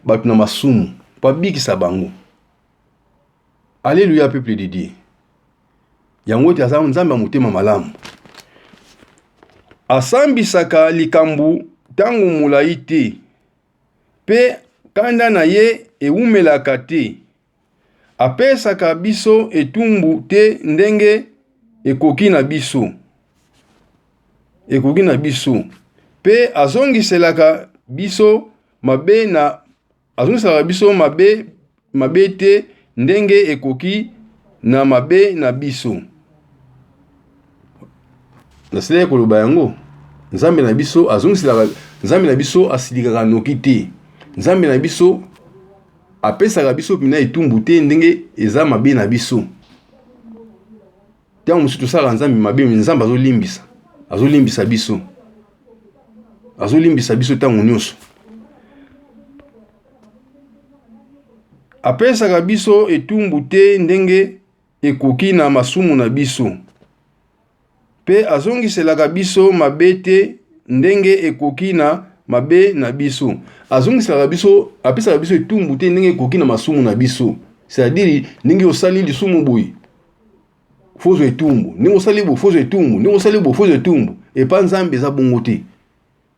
bato na masumu mpo abikisa bango. Alleluia peuple de Dieu. Yango ete aza Nzambe ya motema malamu. Asambisaka likambo ntango molai te, mpe kanda na ye ewumelaka te. Apesaka biso etumbu te ndenge ekoki na biso, ekoki na biso, mpe azongiselaka biso mabe na azongiselaka biso mabe mabe te ndenge ekoki na mabe na biso. Nasilaki koloba yango. Nzambe na biso azongiselaka, Nzambe na biso asilikaka noki te. Nzambe na biso apesaka biso mpena etumbu te ndenge eza mabe na biso. Ntango mosusu tosalaka Nzambe mabe, me Nzambe azolimbisa, azolimbisa biso, azolimbisa biso ntango nyonso. Apesaka biso etumbu te ndenge ekoki na masumu na biso, mpe azongiselaka biso mabe te ndenge ekoki na mabe na biso. Azongiselaka biso, apesaka biso etumbu te ndenge ekoki na masumu na biso. C'est-à-dire ndenge osali lisumu boye fozwa etumbu, ndenge osali boye fozwa etumbu, ndenge osali boye fozwa etumbu. Epa Nzambe eza bongo te.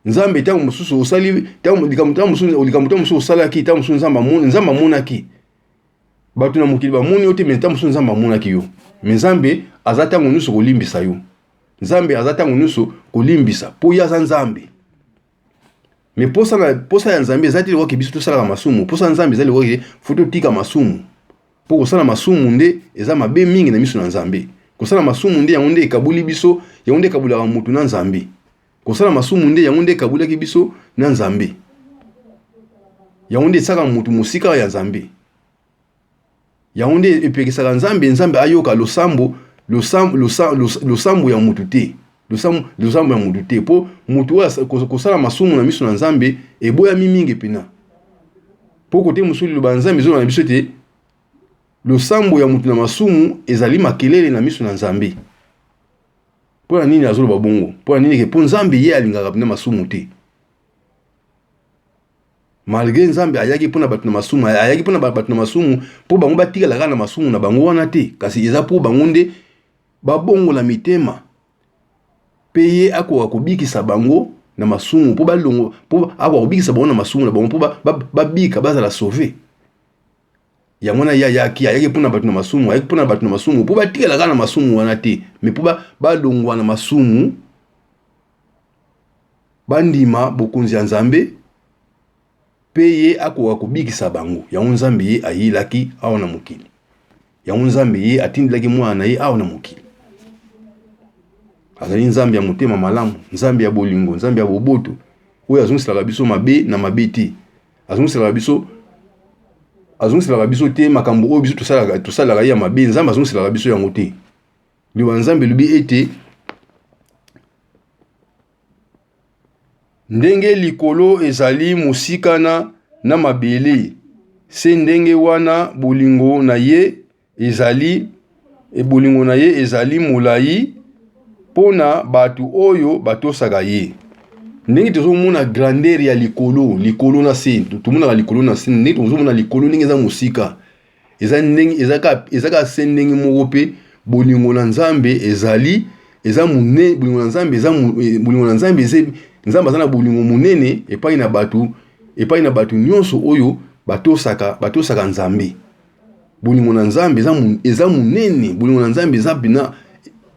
Nzambe ntango mosusu osali ntango likambo ntango mosusu likambo ntango mosusu osalaki ntango mosusu Nzambe amoni Nzambe amonaki bato na mokili bamoni yo te me ntango mosusu Nzambe amonaki yo me Nzambe aza ntango nyonso kolimbisa yo Nzambe aza ntango nyonso kolimbisa mpo ye aza Nzambe me posa na posa ya Nzambe eza te lokola biso tosalaka masumu posa ya Nzambe eza lokola fo totika masumu mpo kosala masumu nde eza mabe mingi na miso na Nzambe kosala masumu nde yango nde ekaboli biso yango nde ekabolaka motu na Nzambe Kosala masumu nde yango nde ekabulaki biso na Nzambe. Yango nde esaka moto mosika ya Nzambe. Yango nde epekisaka Nzambe, Nzambe ayoka losambo, losambo, losambo, losambo ya moto te. Losambo, losambo ya moto te. Po moto oyo kosala masumu na miso na Nzambe eboyami mingi pena. Po kote mosusu liloba ya Nzambe ezoloba na biso ete losambo ya moto na masumu ezali makelele na miso na Nzambe. Mpo na nini azoloba bongo? Mpo na nini ke? Mpo Nzambe ye alingaka mpenza masumu te. Malgre Nzambe ayaki mpo na bato na masumu, ayaki mpo na bato na masumu mpo bango batikala kaka na masumu na bango wana te, kasi eza mpo bango nde babongola mitema mpe ye akoka kobikisa bango na masumu mpo balongo mpo akoka kobikisa bango na masumu na bango mpo babika bazala sauve. Yango wana ye ayaki, ayaki mpo na bato na masumu, ayaki mpo na bato na masumu, mpo batikala kaka na masumu wana te, me mpo balongwa na masumu, bandima bokonzi ya Nzambe, mpe ye akoka kobikisa bango. Yango Nzambe ye ayelaki awa na mokili. Yango Nzambe ye atindelaki mwana na ye awa na mokili. Azali Nzambe ya motema malamu, Nzambe ya bolingo, Nzambe ya boboto, oyo azongiselaka biso mabe na mabe te. Azongiselaka biso azongiselaka biso te makambo oyo biso tosalaka tosalaka ye ya mabe. Nzambe azongiselaka biso yango te. Liloba Nzambe elobi ete ndenge likolo ezali mosika na, na mabele, se ndenge wana bolingo na ye ezali bolingo na ye ezali molai mpo na bato oyo batosaka ye. Ndenge tozomona grandeur ya likolo, likolo na se, tomonaka likolo na se, ndenge tozomona likolo ndenge eza mosika, eza ndenge eza kaka eza kaka se ndenge moko mpe bolingo na Nzambe ezali eza monene, bolingo na Nzambe eza bolingo na Nzambe eza Nzambe aza na bolingo monene epai na bato epai na bato nyonso oyo batosaka batosaka Nzambe. Bolingo na Nzambe eza, eza monene, bolingo na Nzambe eza pena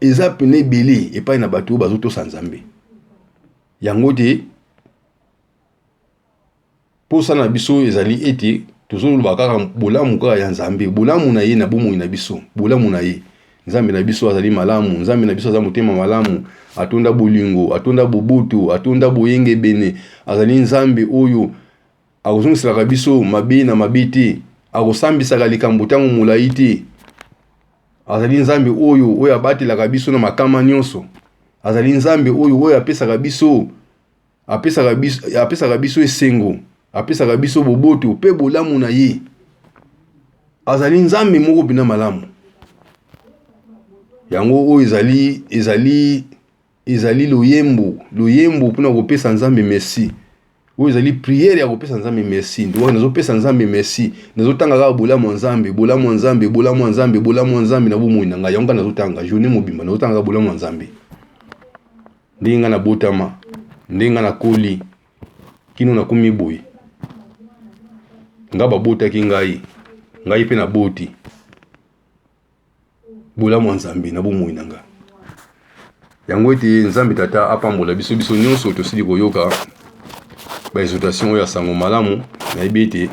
eza pena ebele epai na bato oyo bazotosa Nzambe. Yango te posa na biso ezali ete tozoloba kaka bolamu kaka ya Nzambe, bolamu na ye na bomoi na biso, bolamu na ye. Nzambe na biso azali malamu, Nzambe na biso aza motema malamu, atonda bolingo, atonda boboto, atonda boyengebene, azali Nzambe oyo Akozongiselaka biso mabe na mabe te, akosambisaka likambo ntango molai te. Azali Nzambe oyo oyo abatelaka biso na makama nyonso. Azali Nzambe oyo oyo apesaka biso apesaka biso apesaka biso esengo, apesaka biso boboto mpe bolamu na ye. Azali Nzambe moko mpenza malamu. Yango oyo ezali ezali ezali loyembo loyembo mpona kopesa Nzambe merci. Oyo ezali prière ya kopesa Nzambe merci. Ndoki nazopesa Nzambe merci. Nazotanga kaka bolamu ya Nzambe, bolamu ya Nzambe, bolamu ya Nzambe, bolamu ya Nzambe na bomoi na ngai. Yango kaka nazotanga journée mobimba, nazotanga kaka bolamu ya Nzambe. Ndenge ngai nabotama, ndenge ngai nakoli, kino nakomi boye. Ngai babotaki ngai, ngai mpe naboti. Bolamu ya Nzambe na bomoi na nga. Yango ete Nzambe Tata apambola biso biso nyonso tosili koyoka ba exhortation oyo ya sango malamu. Nayebi ete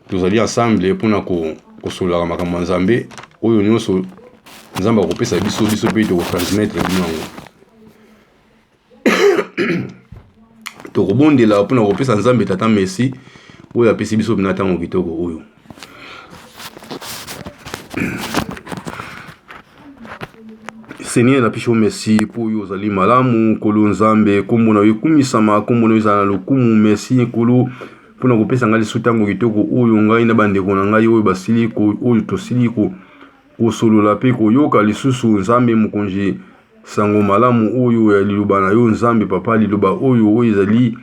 tozali ensemble mpona kosololaka makambo ya Nzambe oyo nyonso Nzambe akopesa biso, biso mpe tokotransmettre bino yango. Tokobondela mpona kopesa Nzambe Tata merci oyo apesi biso mpena ntango kitoko oyo. Seigneur, napesi yo merci mpo oyo ozali malamu, Nkolo Nzambe, nkombo na yo ekumisama, nkombo na yo ezala na lokumu. Merci Nkolo mpo na kopesa ngai lisusu ntango kitoko oyo ngai na bandeko na ngai oyo basili oyo tosili kosolola mpe koyoka lisusu Nzambe Mokonzi sango malamu oyo ya liloba na yo Nzambe Papa, liloba oyo oyo ezali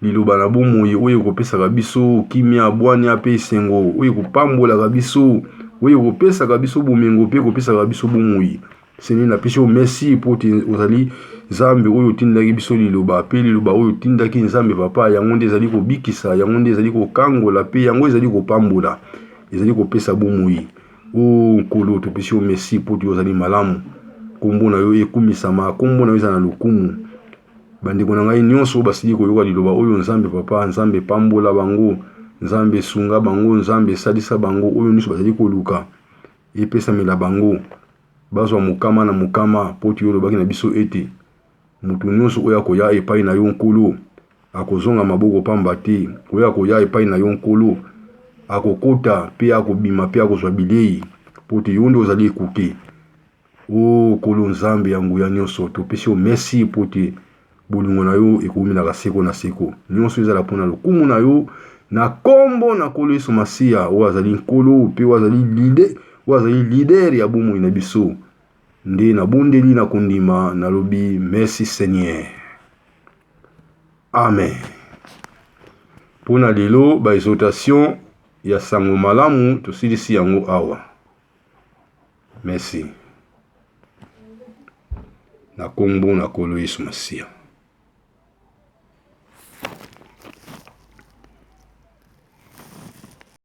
liloba na bomoi oyo ekopesaka biso kimia, bwania mpe esengo, oyo ekopambolaka biso, oyo ekopesaka biso bomengo mpe ekopesaka biso bomoi. Seigneur, napesi yo merci mpo te ozali Nzambe oyo otindaki biso liloba, mpe liloba oyo otindaki Nzambe Papa, yango nde ezali kobikisa, yango nde ezali kokangola, mpe yango ezali kopambola, ezali kopesa bomoi. O Nkolo, topesi yo merci mpo te ozali malamu. Nkombo na yo ekumisama, nkombo na yo ezala na lokumu. Bandeko na ngai nyonso oyo basili koyoka liloba oyo, Nzambe Papa, Nzambe pambola bango, Nzambe sunga bango, Nzambe salisa bango, oyo nyonso bazali koluka epesamela bango, bazwa mokama na mokama, mpo te yo olobaki na biso ete moto nyonso oyo akoya epai na yo Nkolo akozonga maboko pamba te, oyo akoya epai na yo Nkolo akokota mpe akobima mpe akozwa bilei, mpo te yo nde ozali ekuke. O Nkolo Nzambe ya nguya nyonso, topesi yo merci mpo te bolingo na yo ekowumelaka seko na seko. Nyonso ezala mpo na lokumu na yo, na kombo na Nkolo Yesu Masiya, oyo azali Nkolo mpe oyo azali leader, oyo azali leader ya bomoi na biso. Nde nabondeli na kondima, nalobi merci Seigneur. Amen. Mpo na lelo ba exhortation ya sango malamu tosilisi yango awa. Merci. Na kombo na Nkolo Yesu Masiya.